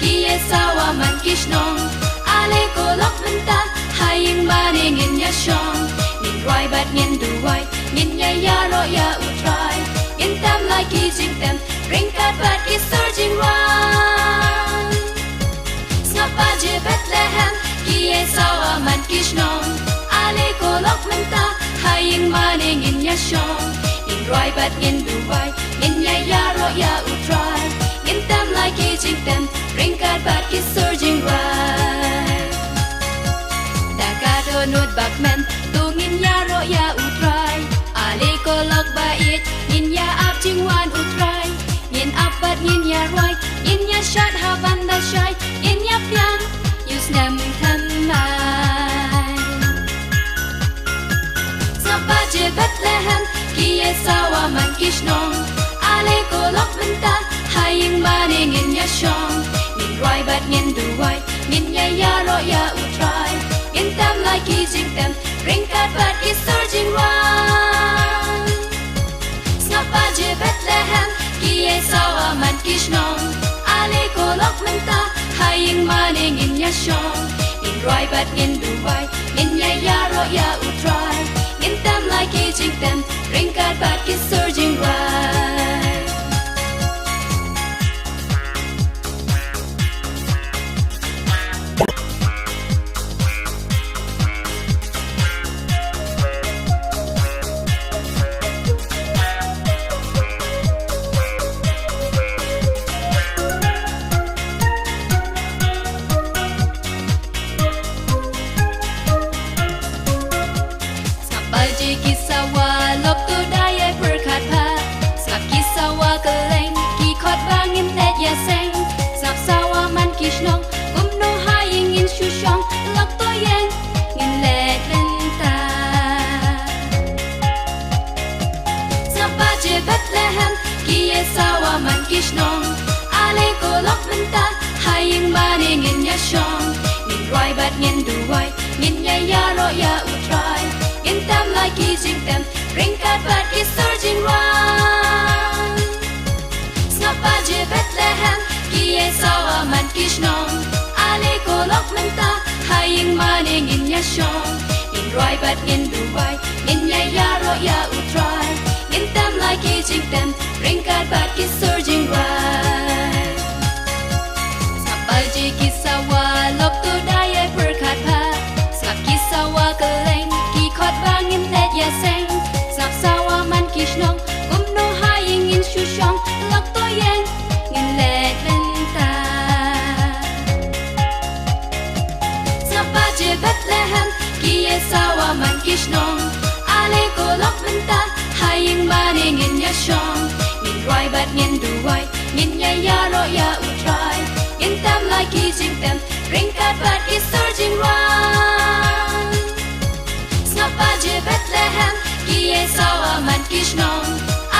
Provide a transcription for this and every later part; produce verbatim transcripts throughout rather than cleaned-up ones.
Ki ïa sawa man ki shnong, ale ko lok mynta, ha ïing mane ngin ïa shong. Ngin rwai bad ngin duwai, ngin ïa ïaroh ïa U Trai. Ngin tem la ki jingtem, ryngkat bad ki sur jingrwai. Sngap baje Bethlehem, ki ïa sawa man ki shnong. Ale ko lok mynta, ha ïing mane ngin ïa shong. Ngin rwai bad ngin duwai, ngin ïa ïaroh ïa U Trai. Ngin tem la ki jingtem, ryngkat bad ki sur jingrwai. Da ka dohnud bakmen, to ngin ïaroh ïa U Trai. Ale ko lok ba ïeit, ngin ïa ap jingwan U Trai. Ngin ap bad ngin ïa rwai, ngin ïa shad ha ban da shai, ngin ïa pian ïa u snem thymmai. Sngap baje Bethlehem, ki ïa sawa man ki shnong. Ale ko lok mynta, ha ïing mane ngin ïa shong. Ngin rwai bad ngin duwai, ngin ïa ïaroh ïa U Trai. Ngin tem la ki jingtem, ryngkat bad ki sur jingrwai. Sngap baje Bethlehem, ki ïa sawa man ki shnong. Ale ko lok mynta, ha ïing mane ngin ïa shong. Ngin rwai bad ngin duwai, ngin ïa ïaroh ïa U Trai. Ngin tem la ki jingtem, ryngkat bad ki sur jingrwai. Sngap baje ki sawa, lok to da ïai pyrkhat bha. Sngap ki sawa kylleng, ki khot ba ngin leit ïaseng. Sngap sawa man ki shnong, kumno ha ïing ngin shu shong. Lok to ïeng, ngin leit bynta. Sngap baje Bethlehem, ki ïa sawa man ki shnong. Ale ko lok mynta, ha ïing mane ngin ïa shong. Ngin rwai bad ngin duwai, ngin ïa ïaroh ïa U Trai. Ngin tem la ki jingtem, ryngkat bad ki sur jingrwai. Sngap baje Bethlehem, ki ïa sawa man ki shnong. Ale ko lok mynta, ha ïing mane ngin ïa shong. Ngin rwai bad ngin duwai, ngin ïa ïaroh ïa U Trai. Ngin tem la ki jingtem, ryngkat bad ki sur jingrwai. Sngap baje ki sawa, lok to da ïai pyrkhat bha. Sngap ki sawa kylleng, ki khot ba ngin leit ïaseng. Sngap sawa man ki shnong, kumno ha ïing ngin shu shong. Lok to ïeng, ngin leit bynta. Sngap baje Bethlehem, ki ïa sawa man ki shnong. Ale ko lok mynta, ha ïing mane ngin ïa shong. Ngin rwai bad ngin duwai, ngin ïa ïaroh ïa U Trai. Ngin tem la ki jingtem, ryngkat bad ki sur jingrwai. Sngap baje Bethlehem, ki ïa sawa man ki shnong.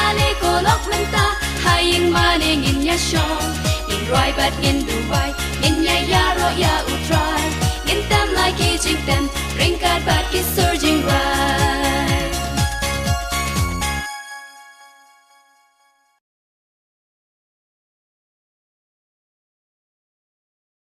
Ale ko lok mynta, ha ïing mane ngin ïa shong. Ngin rwai bad ngin duwai, ngin ïa ïaroh ïa U Trai. Ngin tem la ki jingtem, ryngkat bad ki sur jingrwai.